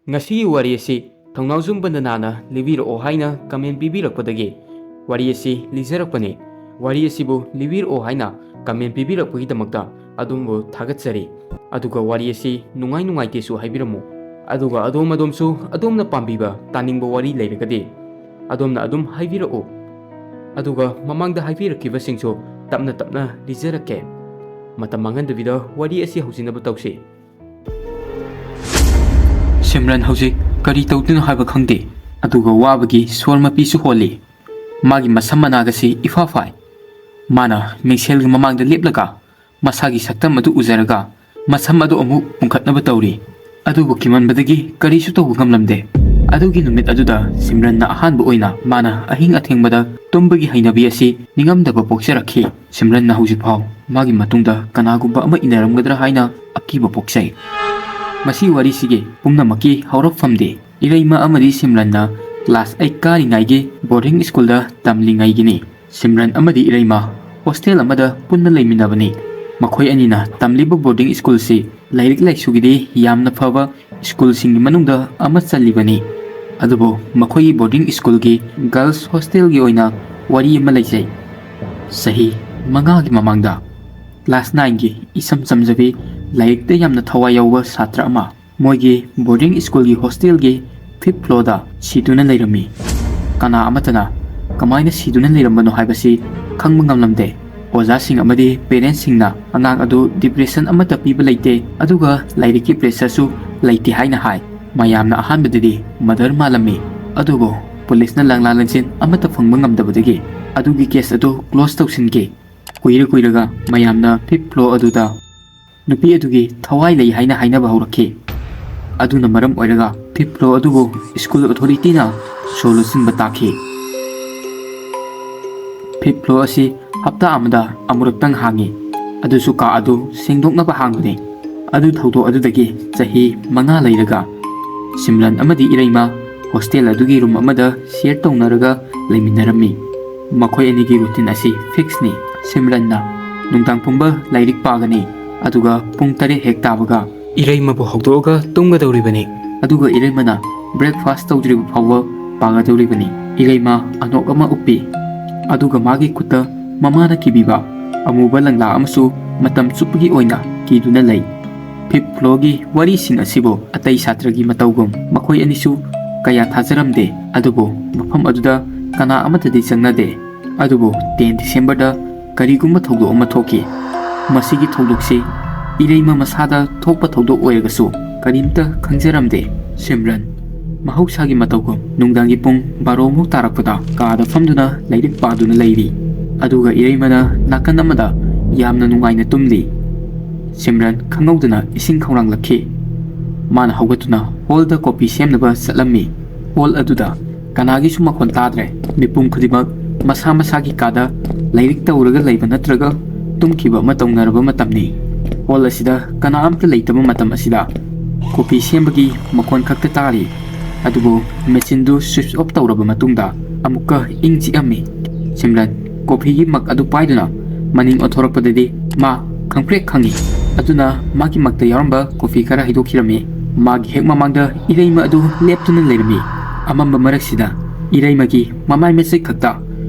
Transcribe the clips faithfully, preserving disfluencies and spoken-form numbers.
ꯉꯁꯤꯒꯤ ꯋꯥꯔꯤ ꯑꯁꯤ ꯊꯧꯅꯥꯎꯖꯝ ꯕꯟꯗꯅꯥꯅ ꯂꯤꯕꯤꯔꯛꯑꯣ ꯍꯥꯏꯅ comment ꯄꯤꯕꯤꯔꯛꯄꯗꯒꯤ ꯋꯥꯔꯤ ꯑꯁꯤ ꯂꯤꯖꯔꯛꯄꯅꯤ꯫ ꯋꯥꯔꯤ ꯑꯁꯤꯕꯨ ꯂꯤꯕꯤꯔꯛꯑꯣ ꯍꯥꯏꯅ comment ꯄꯤꯕꯤꯔꯛꯄꯒꯤꯗꯃꯛꯇ ꯑꯗꯣꯝꯕꯨ ꯊꯥꯒꯠꯆꯔꯤ꯫ ꯑꯗꯨꯒ ꯋꯥꯔꯤ ꯑꯁꯤ ꯅꯨꯡꯉꯥꯏ ꯅꯨꯡꯉꯥꯏꯇꯦꯁꯨ ꯍꯥꯏꯕꯤꯔꯝꯃꯨ꯫ ꯑꯗꯨꯒ ꯑꯗꯣꯝ ꯑꯗꯣꯝꯁꯨ ꯑꯗꯣꯝꯅ ꯄꯥꯝꯕꯤꯕ ꯇꯥꯅꯤꯡꯕ ꯋꯥꯔꯤ ꯂꯩꯔꯒꯗꯤ ꯑꯗꯣꯝꯅ ꯑꯗꯨꯝ ꯍꯥꯏꯕꯤꯔꯛꯎ꯫ ꯑꯗꯨꯒ ꯃꯃꯥꯡꯗ ꯍꯥꯏꯕꯤꯔꯛꯈꯤꯕꯁꯤꯡꯁꯨ ꯇꯞꯅ ꯇꯞꯅ ꯂꯤꯖꯔꯛꯀꯦ꯫ ꯃꯇꯝ ꯃꯥꯡꯍꯟꯗꯕꯤꯗ ꯋꯥꯔꯤ ꯑꯁꯤ ꯍꯧꯖꯤꯟꯅꯕ ꯇꯧꯁꯤ꯫ ꯁꯤꯝꯔꯟ ꯍꯧꯖꯤꯛ ꯀꯔꯤ ꯇꯧꯗꯣꯏꯅꯣ ꯍꯥꯏꯕ ꯈꯪꯗꯦ꯫ ꯑꯗꯨꯒ ꯋꯥꯕꯒꯤ ꯁꯣꯔ ꯃꯄꯤꯁꯨ ꯍꯣꯜꯂꯤ꯫ ꯃꯥꯒꯤ ꯃꯁꯝ ꯃꯅꯥꯒꯁꯤ ꯏꯐꯥ ꯐꯥꯏ꯫ ꯃꯥꯅ ꯃꯤꯡꯁꯦꯜꯒꯤ ꯃꯃꯥꯡꯗ ꯂꯦꯞꯂꯒ ꯃꯁꯥꯒꯤ ꯁꯛꯇꯝ ꯑꯗꯨ ꯎꯖꯔꯒ ꯃꯁꯝ ꯑꯗꯨ ꯑꯃꯨꯛ ꯄꯨꯡꯈꯠꯅꯕ ꯇꯧꯔꯤ꯫ ꯑꯗꯨꯕꯨ ꯀꯤꯃꯟꯕꯗꯒꯤ ꯀꯔꯤꯁꯨ ꯇꯧꯕ ꯉꯝꯂꯝꯗꯦ꯫ ꯑꯗꯨꯒꯤ ꯅꯨꯃꯤꯠ ꯑꯗꯨꯗ ꯁꯤꯝꯔꯟꯅ ꯑꯍꯥꯟꯕ ꯑꯣꯏꯅ ꯃꯥꯅ ꯑꯍꯤꯡ ꯑꯊꯦꯡꯕꯗ ꯇꯨꯝꯕꯒꯤ ꯍꯩꯅꯕꯤ ꯑꯁꯤ ꯅꯤꯡꯉꯝꯗꯕ ꯄꯣꯛꯆꯔꯛꯈꯤ꯫ ꯁꯤꯝꯔꯟꯅ ꯍꯧꯖꯤꯛꯐꯥꯎ ꯃꯥꯒꯤ ꯃꯇꯨꯡꯗ ꯀꯅꯥꯒꯨꯝꯕ ꯑꯃ ꯏꯟꯅꯔꯝꯒꯗ꯭ꯔꯥ ꯍꯥꯏꯅ ꯑꯀꯤꯕ ꯄꯣꯛꯆꯩ꯫ ꯃꯁꯤ ꯋꯥꯔꯤꯁꯤꯒꯤ ꯄꯨꯝꯅꯃꯛꯀꯤ ꯍꯧꯔꯛꯐꯝꯗꯤ ꯏꯔꯩꯃ ꯑꯃꯗꯤ ꯁꯤꯝꯔꯟꯅ class eight ꯀꯥꯔꯤꯉꯩꯒꯤ boarding schoolꯗ ꯇꯝꯂꯤꯉꯩꯒꯤꯅꯤ꯫ ꯁꯤꯝꯔꯟ ꯑꯃꯗꯤ ꯏꯔꯩꯃ hostel ꯑꯃꯗ ꯄꯨꯟꯅ ꯂꯩꯃꯤꯟꯅꯕꯅꯤ꯫ ꯃꯈꯣꯏ ꯑꯅꯤꯅ ꯇꯝꯂꯤꯕ boarding schoolꯁꯤ ꯂꯥꯏꯔꯤꯛ ꯂꯥꯏꯁꯨꯒꯤꯗꯤ ꯌꯥꯝꯅ ꯐꯕ schoolꯁꯤꯡꯒꯤ ꯃꯅꯨꯡꯗ ꯑꯃ ꯆꯜꯂꯤꯕꯅꯤ꯫ ꯑꯗꯨꯕꯨ ꯃꯈꯣꯏꯒꯤ boarding schoolꯒꯤ girls hostelꯒꯤ ꯑꯣꯏꯅ ꯋꯥꯔꯤ ꯑꯃ ꯂꯩꯖꯩ꯫ ꯆꯍꯤ ꯃꯉꯥꯒꯤ ꯃꯃꯥꯡꯗ class nineꯒꯤ ꯏꯆꯝ ꯆꯝꯖꯕꯤ, ꯂꯥꯏꯔꯤꯛꯇ ꯌꯥꯝꯅ ꯊꯋꯥꯏ ꯌꯥꯎꯕ ꯁꯥꯇ꯭ꯔ ꯑꯃ ꯃꯣꯏꯒꯤ boarding schoolꯒꯤ hostelꯒꯤ fifth floorꯗ ꯁꯤꯗꯨꯅ ꯂꯩꯔꯝꯃꯤ꯫ ꯀꯅꯥ ꯑꯃꯠꯇꯅ ꯀꯃꯥꯏꯅ ꯁꯤꯗꯨꯅ ꯂꯩꯔꯝꯕꯅꯣ ꯍꯥꯏꯕꯁꯤ ꯈꯪꯕ ꯉꯝꯂꯝꯗꯦ꯫ ꯑꯣꯖꯥꯁꯤꯡ ꯑꯃꯗꯤ parentsꯁꯤꯡꯅ ꯑꯉꯥꯡ ꯑꯗꯨ depression ꯑꯃꯠꯇ ꯄꯤꯕ ꯂꯩꯇꯦ, ꯑꯗꯨꯒ ꯂꯥꯏꯔꯤꯛꯀꯤ pressureꯁꯨ ꯂꯩꯇꯦ ꯍꯥꯏꯅ ꯍꯥꯏ꯫ ꯃꯌꯥꯝꯅ ꯑꯍꯥꯟꯕꯗꯗꯤ murder ꯃꯥꯜꯂꯝꯃꯤ, ꯑꯗꯨꯕꯨ policeꯅ ꯂꯪꯂꯥ ꯂꯪꯁꯤꯟ ꯑꯃꯠꯇ ꯐꯪꯕ ꯉꯝꯗꯕꯗꯒꯤ ꯑꯗꯨꯒꯤ case ꯑꯗꯨ close ꯇꯧꯁꯤꯟꯈꯤ꯫ ꯀꯨꯏꯔ ꯀꯨꯏꯔꯒ ꯃꯌꯥꯝꯅ fifth floor ꯑꯗꯨꯗ ꯅꯨꯄꯤ ꯑꯗꯨꯒꯤ ꯊꯋꯥꯏ ꯂꯩ ꯍꯥꯏꯅ ꯍꯥꯏꯅꯕ ꯍꯧꯔꯛꯈꯤ꯫ ꯑꯗꯨꯅ ꯃꯔꯝ ꯑꯣꯏꯔꯒ fifth floor ꯑꯗꯨꯕꯨ school authorityꯅ ꯁꯣ ꯂꯣꯟꯁꯤꯟꯕ ꯇꯥꯈꯤ꯫ Fifth floor ꯑꯁꯤ ꯍꯞꯇꯥ ꯑꯃꯗ ꯑꯃꯨꯔꯛꯇꯪ ꯍꯥꯡꯉꯤ, ꯑꯗꯨꯁꯨ ꯀꯥ ꯑꯗꯨ ꯁꯦꯡꯗꯣꯛꯅꯕ ꯍꯥꯡꯕꯅꯤ꯫ ꯑꯗꯨ ꯊꯧꯗꯣꯛ ꯑꯗꯨꯗꯒꯤ ꯆꯍꯤ ꯃꯉꯥ ꯂꯩꯔꯒ ꯁꯤꯝꯔꯟ ꯑꯃꯗꯤ ꯏꯔꯩꯃ hostel ꯑꯗꯨꯒꯤ room ꯑꯃꯗ share ꯇꯧꯅꯔꯒ ꯂꯩꯃꯤꯟꯅꯔꯝꯃꯤ꯫ ꯃꯈꯣꯏ ꯑꯅꯤꯒꯤ routine ꯑꯁꯤ fixꯅꯤ꯫ ꯁꯤꯝꯔꯟꯅ ꯅꯨꯡꯗꯥꯡ ꯄꯨꯝꯕ ꯂꯥꯏꯔꯤꯛ ꯄꯥꯒꯅꯤ, ꯑꯗꯨꯒ ꯄꯨꯡ ꯇꯔꯦꯠ ꯍꯦꯛ ꯇꯥꯕꯒ ꯏꯔꯩꯃꯕꯨ ꯍꯧꯗꯣꯛꯑꯒ ꯇꯨꯝꯒꯗꯧꯔꯤꯕꯅꯤ꯫ ꯑꯗꯨꯒ ꯏꯔꯩꯃꯅ breakfast ꯇꯧꯗ꯭ꯔꯤꯕ ꯐꯥꯎꯕ ꯄꯥꯒꯗꯧꯔꯤꯕꯅꯤ꯫ ꯏꯔꯩꯃ ꯑꯅꯣꯛ ꯑꯃ ꯎꯞꯄꯤ꯫ ꯑꯗꯨꯒ ꯃꯥꯒꯤ ꯈꯨꯠꯇ ꯃꯃꯥꯅ ꯀꯤꯕꯤꯕ ꯑꯃꯨꯕ ꯂꯪꯂꯥ ꯑꯃꯁꯨ ꯃꯇꯝ ꯆꯨꯞꯄꯒꯤ ꯑꯣꯏꯅ ꯀꯤꯗꯨꯅ ꯂꯩ꯫ Fifth floorꯒꯤ ꯋꯥꯔꯤꯁꯤꯡ ꯑꯁꯤꯕꯨ ꯑꯇꯩ ꯁꯥꯇ꯭ꯔꯒꯤ ꯃꯇꯧꯒꯨꯝ ꯃꯈꯣꯏ ꯑꯅꯤꯁꯨ ꯀꯌꯥ ꯊꯥꯖꯔꯝꯗꯦ꯫ ꯑꯗꯨꯕꯨ ꯃꯐꯝ ꯑꯗꯨꯗ ꯀꯅꯥ ꯑꯃꯠꯇꯗꯤ ꯆꯪꯅꯗꯦ꯫ ꯑꯗꯨꯕꯨ ten Decemberꯗ ꯀꯔꯤꯒꯨꯝꯕ ꯊꯧꯗꯣꯛ ꯑꯃ ꯊꯣꯛꯈꯤ꯫ ꯃꯁꯤꯒꯤ ꯊꯧꯗꯣꯛꯁꯤ ꯏꯔꯩꯃ ꯃꯁꯥꯗ ꯊꯣꯛꯄ ꯊꯧꯗꯣꯛ ꯑꯣꯏꯔꯒꯁꯨ ꯀꯔꯤꯝꯇ ꯈꯪꯖꯔꯝꯗꯦ꯫ ꯁꯤꯝꯔꯟ ꯃꯍꯧꯁꯥꯒꯤ ꯃꯇꯧꯒꯨꯝ ꯅꯨꯡꯗꯥꯡꯒꯤ ꯄꯨꯡ ꯕꯥꯔꯣꯃꯨꯛ ꯇꯥꯔꯛꯄꯗ ꯀꯥꯗ ꯐꯝꯗꯨꯅ ꯂꯥꯏꯔꯤꯛ ꯄꯥꯗꯨꯅ ꯂꯩꯔꯤ꯫ ꯑꯗꯨꯒ ꯏꯔꯩꯃꯅ ꯅꯥꯀꯟ ꯑꯃꯗ ꯌꯥꯝꯅ ꯅꯨꯡꯉꯥꯏꯅ ꯇꯨꯝꯂꯤ꯫ ꯁꯤꯝꯔꯟ ꯈꯪꯍꯧꯗꯅ ꯏꯁꯤꯡ ꯈꯧꯔꯥꯡꯂꯛꯈꯤ꯫ ꯃꯥꯅ ꯍꯧꯒꯠꯇꯨꯅ hallꯗ coffee ꯁꯦꯝꯅꯕ ꯆꯠꯂꯝꯃꯤ꯫ Hall ꯑꯗꯨꯗ ꯀꯅꯥꯒꯤꯁꯨ ꯃꯈꯣꯟ ꯇꯥꯗ꯭ꯔꯦ꯫ ꯃꯤꯄꯨꯝ ꯈꯨꯗꯤꯡꯃꯛ ꯃꯁꯥ ꯃꯁꯥꯒꯤ ꯀꯥꯗ ꯂꯥꯏꯔꯤꯛ ꯇꯧꯔꯒ ꯂꯩꯕ ꯅꯠꯇ꯭ꯔꯒ ꯇꯨꯝꯈꯤꯕ ꯑꯃ ꯇꯧꯅꯔꯕ ꯃꯇꯝꯅꯤ꯫ Hall ꯑꯁꯤꯗ ꯀꯅꯥ ꯑꯝꯇ ꯂꯩꯇꯕ ꯃꯇꯝ ꯑꯁꯤꯗ coffee ꯁꯦꯝꯕꯒꯤ ꯃꯈꯣꯟ ꯈꯛꯇ ꯇꯥꯔꯤ꯫ ꯑꯗꯨꯕꯨ machineꯗꯨ switch off ꯇꯧꯔꯕ ꯃꯇꯨꯡꯗ ꯑꯃꯨꯛꯀ ꯏꯪ ꯆꯤꯛꯑꯝꯃꯤ꯫ ꯁꯤꯝꯔꯟ coffeeꯒꯤ mug ꯑꯗꯨ ꯄꯥꯏꯗꯨꯅ ꯃꯅꯤꯡ ꯑꯣꯟꯊꯣꯔꯛꯄꯗꯗꯤ ꯃꯥ ꯈꯪꯄ꯭ꯔꯦꯛ ꯈꯪꯉꯤ꯫ ꯑꯗꯨꯅ ꯃꯥꯒꯤ mugꯇ ꯌꯥꯎꯔꯝꯕ coffee ꯈꯔ ꯍꯩꯗꯣꯛꯈꯤꯔꯝꯃꯤ꯫ ꯃꯥꯒꯤ ꯍꯦꯛ ꯃꯃꯥꯡꯗ ꯏꯔꯩꯃ ꯑꯗꯨ ꯂꯦꯞꯇꯨꯅ ꯂꯩꯔꯝꯃꯤ꯫ ꯑꯃꯝꯕ ꯃꯔꯛꯁꯤꯗ ꯏꯔꯩꯃꯒꯤ ꯃꯃꯥꯏ ꯃꯆꯩ ꯈꯛꯇ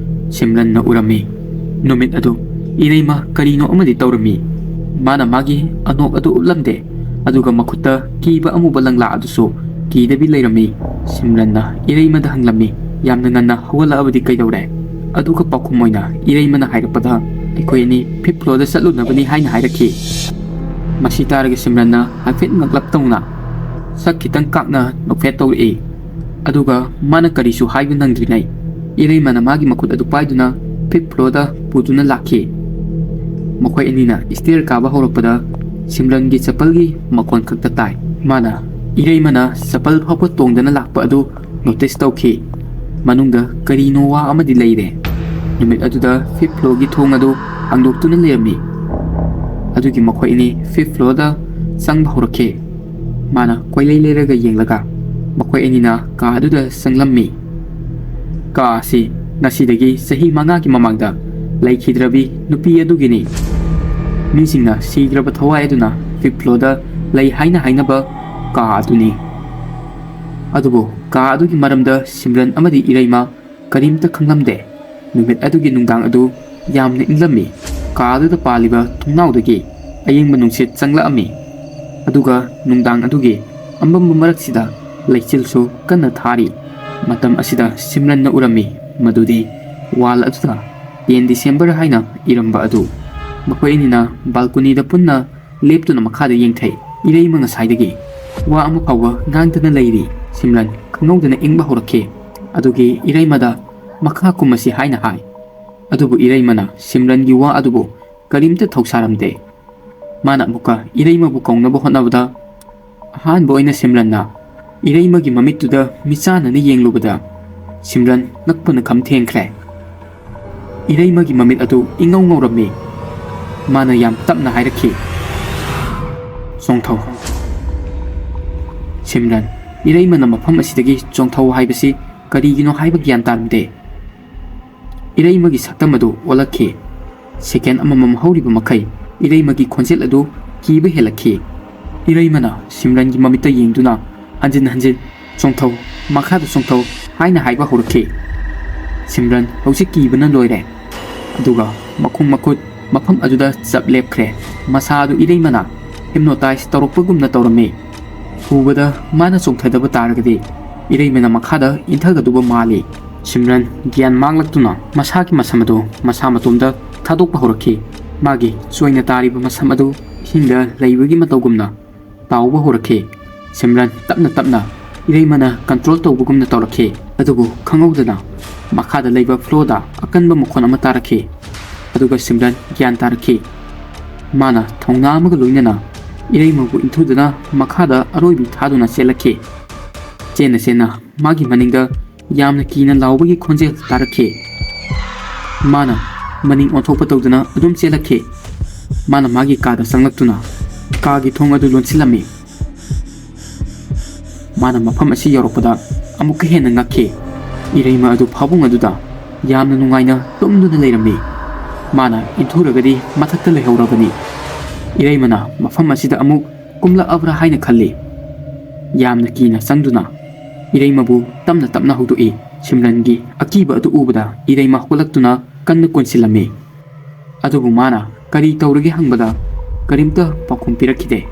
ꯁꯤꯝꯔꯟꯅ ꯎꯔꯝꯃꯤ꯫ ꯅꯨꯃꯤꯠ ꯑꯗꯨ ꯏꯔꯩꯃ ꯀꯔꯤꯅꯣ ꯑꯃꯗꯤ ꯇꯧꯔꯝꯃꯤ꯫ ꯃꯥꯅ ꯃꯥꯒꯤ ꯑꯅꯣꯛ ꯑꯗꯨ ꯎꯞꯂꯝꯗꯦ꯫ ꯑꯗꯨꯒ ꯃꯈꯨꯠꯇ ꯀꯤꯕ ꯑꯃꯨꯕ ꯂꯪꯂꯥ ꯑꯗꯨꯁꯨ ꯀꯤꯗꯕꯤ ꯂꯩꯔꯝꯃꯤ꯫ ꯁꯤꯝꯔꯟꯅ ꯏꯔꯩꯃꯗ ꯍꯪꯂꯝꯃꯤ, "ꯌꯥꯝꯅ ꯉꯟꯅ ꯍꯧꯒꯠꯂꯛꯑꯕꯗꯤ ꯀꯩꯗꯧꯔꯦ?" ꯑꯗꯨꯒ ꯄꯥꯎꯈꯨꯝ ꯑꯣꯏꯅ ꯏꯔꯩꯃꯅ ꯍꯥꯏꯔꯛꯄꯗ, "ꯑꯩꯈꯣꯏ ꯑꯅꯤ fifth floorꯗ ꯆꯠꯂꯨꯅꯕꯅꯤ" ꯍꯥꯏꯅ ꯍꯥꯏꯔꯛꯈꯤ꯫ ꯃꯁꯤ ꯇꯥꯔꯒ ꯁꯤꯝꯔꯟꯅ ꯍꯥꯏꯐꯦꯠ ꯉꯛꯂꯞ ꯇꯧꯅ ꯁꯛ ꯈꯤꯇꯪ ꯀꯥꯛꯅ ꯅꯣꯛꯐꯦꯠ ꯇꯧꯔꯛꯏ꯫ ꯑꯗꯨꯒ ꯃꯥꯅ ꯀꯔꯤꯁꯨ ꯍꯥꯏꯕ ꯅꯪꯗ꯭ꯔꯤꯉꯩ ꯏꯔꯩꯃꯅ ꯃꯥꯒꯤ ꯃꯈꯨꯠ ꯑꯗꯨ ꯄꯥꯏꯗꯨꯅ fifth floorꯗ ꯄꯨꯗꯨꯅ ꯂꯥꯛꯈꯤ꯫ ꯃꯈꯣꯏ ꯑꯅꯤꯅ stair ꯀꯥꯕ ꯍꯧꯔꯛꯄꯗ ꯁꯤꯝꯔꯟꯒꯤ ꯆꯄꯜꯒꯤ ꯃꯈꯣꯟ ꯈꯛꯇ ꯇꯥꯏ꯫ ꯃꯥꯅ ꯏꯔꯩꯃꯅ ꯆꯄꯜ ꯐꯥꯎꯕ ꯇꯣꯡꯗꯅ ꯂꯥꯛꯄ ꯑꯗꯨ notice ꯇꯧꯈꯤ꯫ ꯃꯅꯨꯡꯗ ꯀꯔꯤꯅꯣ ꯋꯥ ꯑꯃꯗꯤ ꯂꯩꯔꯦ꯫ ꯅꯨꯃꯤꯠ ꯑꯗꯨꯗ fifth floorꯒꯤ ꯊꯣꯡ ꯑꯗꯨ ꯍꯥꯡꯗꯣꯛꯇꯨꯅ ꯂꯩꯔꯝꯃꯤ꯫ ꯑꯗꯨꯒꯤ ꯃꯈꯣꯏ ꯑꯅꯤ fifth floorꯗ ꯆꯪꯕ ꯍꯧꯔꯛꯈꯤ꯫ ꯃꯥꯅ ꯀꯣꯏꯂꯩ ꯂꯩꯔꯒ ꯌꯦꯡꯂꯒ ꯃꯈꯣꯏ ꯑꯅꯤꯅ ꯀꯥ ꯑꯗꯨꯗ ꯆꯪꯂꯝꯃꯤ꯫ ꯀꯥ ꯑꯁꯤ ꯉꯁꯤꯗꯒꯤ ꯆꯍꯤ ꯃꯉꯥꯒꯤ ꯃꯃꯥꯡꯗ ꯂꯩꯈꯤꯗ꯭ꯔꯕꯤ ꯅꯨꯄꯤ ꯑꯗꯨꯒꯤꯅꯤ꯫ ꯃꯤꯁꯤꯡꯅ ꯁꯤꯈ꯭ꯔꯕ ꯊꯋꯥꯏ ꯑꯗꯨꯅ fifth floorꯗ ꯂꯩ ꯍꯥꯏꯅ ꯍꯥꯏꯅꯕ ꯀꯥ ꯑꯗꯨꯅꯤ꯫ ꯑꯗꯨꯕꯨ ꯀꯥ ꯑꯗꯨꯒꯤ ꯃꯔꯝꯗ ꯁꯤꯝꯔꯟ ꯑꯃꯗꯤ ꯏꯔꯩꯃ ꯀꯔꯤꯝꯇ ꯈꯪꯂꯝꯗꯦ꯫ ꯅꯨꯃꯤꯠ ꯑꯗꯨꯒꯤ ꯅꯨꯡꯗꯥꯡ ꯑꯗꯨ ꯌꯥꯝꯅ ꯏꯪꯂꯝꯃꯤ꯫ ꯀꯥ ꯑꯗꯨꯗ ꯄꯥꯜꯂꯤꯕ ꯊꯣꯡꯅꯥꯎꯗꯒꯤ ꯑꯌꯤꯡꯕ ꯅꯨꯡꯁꯤꯠ ꯆꯪꯂꯛꯑꯝꯃꯤ꯫ ꯑꯗꯨꯒ ꯅꯨꯡꯗꯥꯡ ꯑꯗꯨꯒꯤ ꯑꯃꯝꯕ ꯃꯔꯛꯁꯤꯗ ꯂꯩꯆꯤꯜꯁꯨ ꯀꯟꯅ ꯊꯥꯔꯤ꯫ ꯃꯇꯝ ꯑꯁꯤꯗ ꯁꯤꯝꯔꯟꯅ ꯎꯔꯝꯃꯤ ꯃꯗꯨꯗꯤ ꯋꯥꯜ ꯑꯗꯨꯗ "ꯇꯦꯟ ꯗꯤꯁꯦꯝꯕꯔ" ꯍꯥꯏꯅ ꯏꯔꯝꯕ ꯑꯗꯨ꯫ ꯃꯈꯣꯏ ꯑꯅꯤꯅ ꯕꯥꯜꯀꯣꯅꯤꯗ ꯄꯨꯟꯅ ꯂꯦꯞꯇꯨꯅ ꯃꯈꯥꯗ ꯌꯦꯡꯊꯩ꯫ ꯏꯔꯩꯃ ꯉꯁꯥꯏꯗꯒꯤ ꯋꯥ ꯑꯃ ꯐꯥꯎꯕ ꯉꯥꯡꯗꯅ ꯂꯩꯔꯤ꯫ ꯁꯤꯝꯔꯟ ꯈꯪꯍꯧꯗꯅ ꯏꯪꯕ ꯍꯧꯔꯛꯈꯤ꯫ ꯑꯗꯨꯒꯤ ꯏꯔꯩꯃꯗ "ꯃꯈꯥ ꯀꯨꯝꯃꯁꯤ" ꯍꯥꯏꯅ ꯍꯥꯏ꯫ ꯑꯗꯨꯕꯨ ꯏꯔꯩꯃꯅ ꯁꯤꯝꯔꯟꯒꯤ ꯋꯥ ꯑꯗꯨꯕꯨ ꯀꯔꯤꯝꯇ ꯊꯧꯁꯥꯔꯝꯗꯦ꯫ ꯃꯥꯅ ꯑꯃꯨꯛꯀ ꯏꯔꯩꯃꯕꯨ ꯀꯧꯅꯕ ꯍꯣꯠꯅꯕꯗ, ꯑꯍꯥꯟꯕ ꯑꯣꯏꯅ ꯁꯤꯝꯔꯟꯅ ꯏꯔꯩꯃꯒꯤ ꯃꯃꯤꯠꯇꯨꯗ ꯃꯤꯆꯥꯟꯅꯅ ꯌꯦꯡꯂꯨꯕꯗ, ꯁꯤꯝꯔꯟ ꯉꯛꯄꯅ ꯈꯝ ꯊꯦꯡꯈ꯭ꯔꯦ꯫ ꯏꯔꯩꯃꯒꯤ ꯃꯃꯤꯠ ꯑꯗꯨ ꯏꯉꯧ ꯉꯧꯔꯝꯃꯤ꯫ ꯃꯥꯅ ꯌꯥꯝ ꯇꯞꯅ ꯍꯥꯏꯔꯛꯈꯤ, "ꯆꯣꯡꯊꯧ꯫" ꯁꯤꯝꯔꯟ, ꯏꯔꯩꯃꯅ ꯃꯐꯝ ꯑꯁꯤꯗꯒꯤ ꯆꯣꯡꯊꯧ ꯍꯥꯏꯕꯁꯤ ꯀꯔꯤꯒꯤꯅꯣ ꯍꯥꯏꯕ ꯒ꯭ꯌꯥꯟ ꯇꯥꯔꯝꯗꯦ꯫ ꯏꯔꯩꯃꯒꯤ ꯁꯛꯇꯝ ꯑꯗꯨ ꯑꯣꯜꯂꯛꯈꯤ꯫ ꯁꯦꯀꯦꯟ ꯑꯃꯃꯝ ꯍꯧꯔꯤꯕ ꯃꯈꯩ ꯏꯔꯩꯃꯒꯤ ꯈꯣꯟꯖꯦꯜ ꯑꯗꯨ ꯀꯤꯕ ꯍꯦꯜꯂꯛꯈꯤ꯫ ꯏꯔꯩꯃꯅ ꯁꯤꯝꯔꯟꯒꯤ ꯃꯃꯤꯠꯇ ꯌꯦꯡꯗꯨꯅ ꯍꯟꯖꯤꯟ ꯍꯟꯖꯤꯟ, "ꯆꯣꯡꯊꯧ, ꯃꯈꯥꯗ ꯆꯣꯡꯊꯧ" ꯍꯥꯏꯅ ꯍꯥꯏꯕ ꯍꯧꯔꯛꯈꯤ꯫ ꯁꯤꯝꯔꯟ ꯍꯧꯖꯤꯛ ꯀꯤꯕꯅ ꯂꯣꯏꯔꯦ꯫ ꯑꯗꯨꯒ ꯃꯈꯣꯡ ꯃꯈꯨꯠ ꯃꯐꯝ ꯑꯗꯨꯗ ꯆꯞ ꯂꯦꯞꯈ꯭ꯔꯦ꯫ ꯃꯁꯥ ꯑꯗꯨ ꯏꯔꯩꯃꯅ ꯍꯤꯞꯅꯣꯇꯥꯏꯖ ꯇꯧꯔꯛꯄꯒꯨꯝꯅ ꯇꯧꯔꯝꯃꯤ꯫ ꯎꯕꯗ ꯃꯥꯅ ꯆꯣꯡꯊꯗꯕ ꯇꯥꯔꯒꯗꯤ ꯏꯔꯩꯃꯅ ꯃꯈꯥꯗ ꯏꯟꯊꯒꯗꯧꯕ ꯃꯥꯜꯂꯤ꯫ ꯁꯤꯝꯔꯟ ꯒ꯭ꯌꯥꯟ ꯃꯥꯡꯂꯛꯇꯨꯅ ꯃꯁꯥꯒꯤ ꯃꯁꯝ ꯑꯗꯨ ꯃꯁꯥ ꯃꯇꯣꯝꯗ ꯊꯥꯗꯣꯛꯄ ꯍꯧꯔꯛꯈꯤ꯫ ꯃꯥꯒꯤ ꯆꯣꯏꯅ ꯇꯥꯔꯤꯕ ꯃꯁꯝ ꯑꯗꯨ ꯏꯁꯤꯡꯗ ꯂꯩꯕꯒꯤ ꯃꯇꯧꯒꯨꯝꯅ ꯇꯥꯎꯕ ꯍꯧꯔꯛꯈꯤ꯫ ꯁꯤꯝꯔꯟ ꯇꯞꯅ ꯇꯞꯅ ꯏꯔꯩꯃꯅ ꯀꯟꯇ꯭ꯔꯣꯜ ꯇꯧꯕꯒꯨꯝꯅ ꯇꯧꯔꯛꯈꯤ꯫ ꯑꯗꯨꯕꯨ ꯈꯪꯍꯧꯗꯅ ꯃꯈꯥꯗ ꯂꯩꯕ ꯐ꯭ꯂꯣꯔꯗ ꯑꯀꯟꯕ ꯃꯈꯣꯟ ꯑꯃ ꯇꯥꯔꯛꯈꯤ꯫ ꯑꯗꯨꯒ ꯁꯤꯝꯔꯟ ꯒ꯭ꯌꯥꯟ ꯇꯥꯔꯛꯈꯤ꯫ ꯃꯥꯅ ꯊꯧꯅꯥ ꯑꯃꯒ ꯂꯣꯏꯅꯅ ꯏꯔꯩꯃꯕꯨ ꯏꯟꯊꯨꯗꯨꯅ ꯃꯈꯥꯗ ꯑꯔꯣꯏꯕꯤ ꯊꯥꯗꯨꯅ ꯆꯦꯜꯂꯛꯈꯤ꯫ ꯆꯦꯟꯅ ꯆꯦꯟꯅ ꯃꯥꯒꯤ ꯃꯅꯤꯡꯗ ꯌꯥꯝꯅ ꯀꯤꯅ ꯂꯥꯎꯕꯒꯤ ꯈꯣꯟꯖꯦꯜ ꯇꯥꯔꯛꯈꯤ꯫ ꯃꯥꯅ ꯃꯅꯤꯡ ꯑꯣꯟꯊꯣꯛꯄ ꯇꯧꯗꯨꯅ ꯑꯗꯨꯝ ꯆꯦꯜꯂꯛꯈꯤ꯫ ꯃꯥꯅ ꯃꯥꯒꯤ ꯀꯥꯗ ꯆꯪꯂꯛꯇꯨꯅ ꯀꯥꯒꯤ ꯊꯣꯡ ꯑꯗꯨ ꯂꯣꯟꯁꯤꯜꯂꯝꯃꯤ꯫ ꯃꯥꯅ ꯃꯐꯝ ꯑꯁꯤ ꯌꯧꯔꯛꯄꯗ ꯑꯃꯨꯛꯀ ꯍꯦꯟꯅ ꯉꯛꯈꯤ꯫ ꯏꯔꯩꯃ ꯑꯗꯨ ꯐꯥꯕꯨꯡ ꯑꯗꯨꯗ ꯌꯥꯝꯅ ꯅꯨꯡꯉꯥꯏꯅ ꯇꯨꯝꯗꯨꯅ ꯂꯩꯔꯝꯃꯤ꯫ ꯃꯥꯅ ꯏꯟꯊꯨꯔꯒꯗꯤ ꯃꯊꯛꯇ ꯂꯩꯍꯧꯔꯕꯅꯤ꯫ ꯏꯔꯩꯃꯅ ꯃꯐꯝ ꯑꯁꯤꯗ ꯑꯃꯨꯛ ꯀꯨꯝꯂꯛꯑꯕ꯭ꯔꯥ ꯍꯥꯏꯅ ꯈꯜꯂꯤ꯫ ꯌꯥꯝꯅ ꯀꯤꯅ ꯆꯪꯗꯨꯅ ꯏꯔꯩꯃꯕꯨ ꯇꯞꯅ ꯇꯞꯅ ꯍꯧꯗꯣꯛꯏ꯫ ꯁꯤꯝꯔꯟꯒꯤ ꯑꯀꯤꯕ ꯑꯗꯨ ꯎꯕꯗ ꯏꯔꯩꯃ ꯍꯧꯒꯠꯂꯛꯇꯨꯅ ꯀꯟꯅ ꯀꯣꯟꯁꯤꯜꯂꯝꯃꯤ꯫ ꯑꯗꯨꯕꯨ ꯃꯥꯅ ꯀꯔꯤ ꯇꯧꯔꯒꯦ ꯍꯪꯕꯗ ꯀꯔꯤꯝꯇ ꯄꯥꯎꯈꯨꯝ ꯄꯤꯔꯛꯈꯤꯗꯦ꯫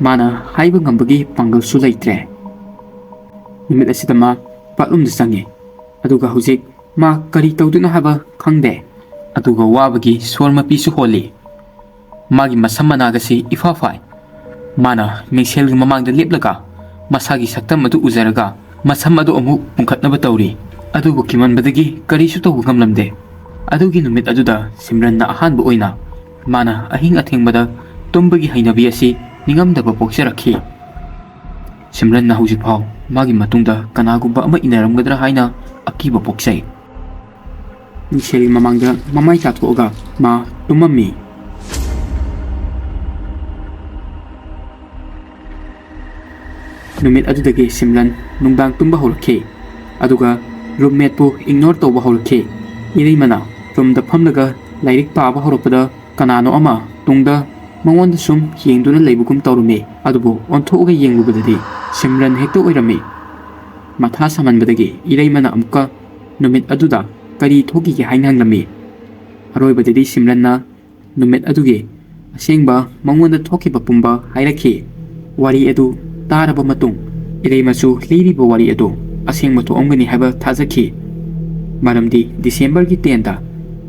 ꯃꯥꯅ ꯍꯥꯏꯕ ꯉꯝꯕꯒꯤ ꯄꯥꯡꯒꯜꯁꯨ ꯂꯩꯇ꯭ꯔꯦ꯫ ꯅꯨꯃꯤꯠ ꯑꯁꯤꯗ ꯃꯥ ꯕꯥꯠꯔꯨꯝꯗ ꯆꯪꯉꯤ꯫ ꯑꯗꯨꯒ ꯍꯧꯖꯤꯛ ꯃꯥ ꯀꯔꯤ ꯇꯧꯗꯣꯏꯅꯣ ꯍꯥꯏꯕ ꯈꯪꯗꯦ꯫ ꯑꯗꯨꯒ ꯋꯥꯕꯒꯤ ꯁꯣꯔ ꯃꯄꯤꯁꯨ ꯍꯣꯜꯂꯤ꯫ ꯃꯥꯒꯤ ꯃꯁꯝ ꯃꯅꯥꯒꯁꯤ ꯏꯐꯥ ꯐꯥꯏ꯫ ꯃꯥꯅ ꯃꯤꯡꯁꯦꯜꯒꯤ ꯃꯃꯥꯡꯗ ꯂꯦꯞꯂꯒ ꯃꯁꯥꯒꯤ ꯁꯛꯇꯝ ꯑꯗꯨ ꯎꯖꯔꯒ ꯃꯁꯝ ꯑꯗꯨ ꯑꯃꯨꯛ ꯄꯨꯡꯈꯠꯅꯕ ꯇꯧꯔꯤ꯫ ꯑꯗꯨꯕꯨ ꯀꯤꯃꯟꯕꯗꯒꯤ ꯀꯔꯤꯁꯨ ꯇꯧꯕ ꯉꯝꯂꯝꯗꯦ꯫ ꯑꯗꯨꯒꯤ ꯅꯨꯃꯤꯠ ꯑꯗꯨꯗ ꯁꯤꯝꯔꯟꯅ ꯑꯍꯥꯟꯕ ꯑꯣꯏꯅ ꯃꯥꯅ ꯑꯍꯤꯡ ꯑꯊꯦꯡꯕꯗ ꯇꯨꯝꯕꯒꯤ ꯍꯩꯅꯕꯤ ꯑꯁꯤ ꯅꯤꯡꯉꯝꯗꯕ ꯄꯣꯛꯆꯔꯛꯈꯤ꯫ ꯁꯤꯝꯔꯟꯅ ꯍꯧꯖꯤꯛꯐꯥꯎ ꯃꯥꯒꯤ ꯃꯇꯨꯡꯗ ꯀꯅꯥꯒꯨꯝꯕ ꯑꯃ ꯏꯟꯅꯔꯝꯒꯗ꯭ꯔꯥ ꯍꯥꯏꯅ ꯑꯀꯤꯕ ꯄꯣꯛꯆꯩ꯫ ꯃꯤꯡꯁꯦꯜꯒꯤ ꯃꯃꯥꯡꯗ ꯃꯃꯥꯏ ꯇꯥꯊꯣꯛꯑꯒ ꯃꯥ ꯇꯨꯝꯃꯝꯃꯤ꯫ ꯅꯨꯃꯤꯠ ꯑꯗꯨꯗꯒꯤ ꯁꯤꯝꯔꯟ ꯅꯨꯡꯗꯥꯡ ꯇꯨꯝꯕ ꯍꯧꯔꯛꯈꯤ, ꯑꯗꯨꯒ ꯔꯨꯝꯃꯦꯠꯄꯨ ꯏꯒꯅꯣꯔ ꯇꯧꯕ ꯍꯧꯔꯛꯈꯤ꯫ ꯏꯔꯩꯃꯅ ꯔꯨꯝꯗ ꯐꯝꯂꯒ ꯂꯥꯏꯔꯤꯛ ꯄꯥꯕ ꯍꯧꯔꯛꯄꯗ ꯀꯅꯥꯅꯣ ꯑꯃ ꯇꯨꯡꯗ ꯃꯉꯣꯟꯗ ꯁꯨꯝ ꯌꯦꯡꯗꯨꯅ ꯂꯩꯕꯒꯨꯝ ꯇꯧꯔꯝꯃꯤ꯫ ꯑꯗꯨꯕꯨ ꯑꯣꯟꯊꯣꯛꯑꯒ ꯌꯦꯡꯂꯨꯕꯗꯗꯤ ꯁꯤꯝꯔꯟ ꯍꯦꯛꯇ ꯑꯣꯏꯔꯝꯃꯤ꯫ ꯃꯊꯥ ꯁꯥꯃꯟꯕꯗꯒꯤ ꯏꯔꯩꯃꯅ ꯑꯃꯨꯛꯀ ꯅꯨꯃꯤꯠ ꯑꯗꯨꯗ ꯀꯔꯤ ꯊꯣꯛꯈꯤꯒꯦ ꯍꯥꯏꯅ ꯍꯪꯂꯝꯃꯤ꯫ ꯑꯔꯣꯏꯕꯗꯗꯤ ꯁꯤꯝꯔꯟꯅ ꯅꯨꯃꯤꯠ ꯑꯗꯨꯒꯤ ꯑꯁꯦꯡꯕ ꯃꯉꯣꯟꯗ ꯊꯣꯛꯈꯤꯕ ꯄꯨꯝꯕ ꯍꯥꯏꯔꯛꯈꯤ꯫ ꯋꯥꯔꯤ ꯑꯗꯨ ꯇꯥꯔꯕ ꯃꯇꯨꯡ ꯏꯔꯩꯃꯁꯨ ꯂꯤꯔꯤꯕ ꯋꯥꯔꯤ ꯑꯗꯨ ꯑꯁꯦꯡꯕ ꯊꯣꯛꯑꯝꯒꯅꯤ ꯍꯥꯏꯕ ꯊꯥꯖꯈꯤ꯫ ꯃꯔꯝꯗꯤ ꯗꯤꯁꯦꯝꯕꯔꯒꯤ ꯇꯦꯟꯗ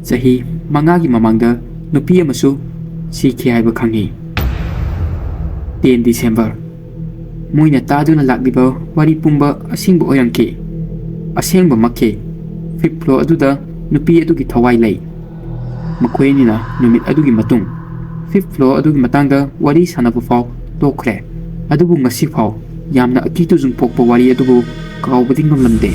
ꯆꯍꯤ ꯃꯉꯥꯒꯤ ꯃꯃꯥꯡꯗ ꯅꯨꯄꯤ ꯑꯃꯁꯨ ꯁꯤꯈꯤ ꯍꯥꯏꯕ ꯈꯪꯉꯤ꯫ Ten December. ꯃꯣꯏꯅ ꯇꯥꯗꯨꯅ ꯂꯥꯛꯂꯤꯕ ꯋꯥꯔꯤ ꯄꯨꯝꯕ ꯑꯁꯦꯡꯕ ꯑꯣꯏꯔꯝꯈꯤ꯫ ꯑꯁꯦꯡꯕꯃꯛꯈꯤ꯫ ꯐꯤꯐ ꯐ꯭ꯂꯣꯔ ꯑꯗꯨꯗ ꯅꯨꯄꯤ ꯑꯗꯨꯒꯤ ꯊꯋꯥꯏ ꯂꯩ꯫ ꯃꯈꯣꯏ ꯑꯅꯤꯅ ꯅꯨꯃꯤꯠ ꯑꯗꯨꯒꯤ ꯃꯇꯨꯡ ꯐꯤꯐ ꯐ꯭ꯂꯣꯔ ꯑꯗꯨꯒꯤ ꯃꯇꯥꯡꯗ ꯋꯥꯔꯤ ꯁꯥꯟꯅꯕ ꯐꯥꯎ ꯇꯣꯛꯈ꯭ꯔꯦ꯫ ꯑꯗꯨꯕꯨ ꯉꯁꯤ ꯐꯥꯎ ꯌꯥꯝꯅ ꯑꯀꯤ ꯇꯨꯖꯨꯡ ꯄꯣꯛꯄ ꯋꯥꯔꯤ ꯑꯗꯨꯕꯨ ꯀꯥꯎꯕꯗꯤ ꯉꯝꯂꯝꯗꯦ꯫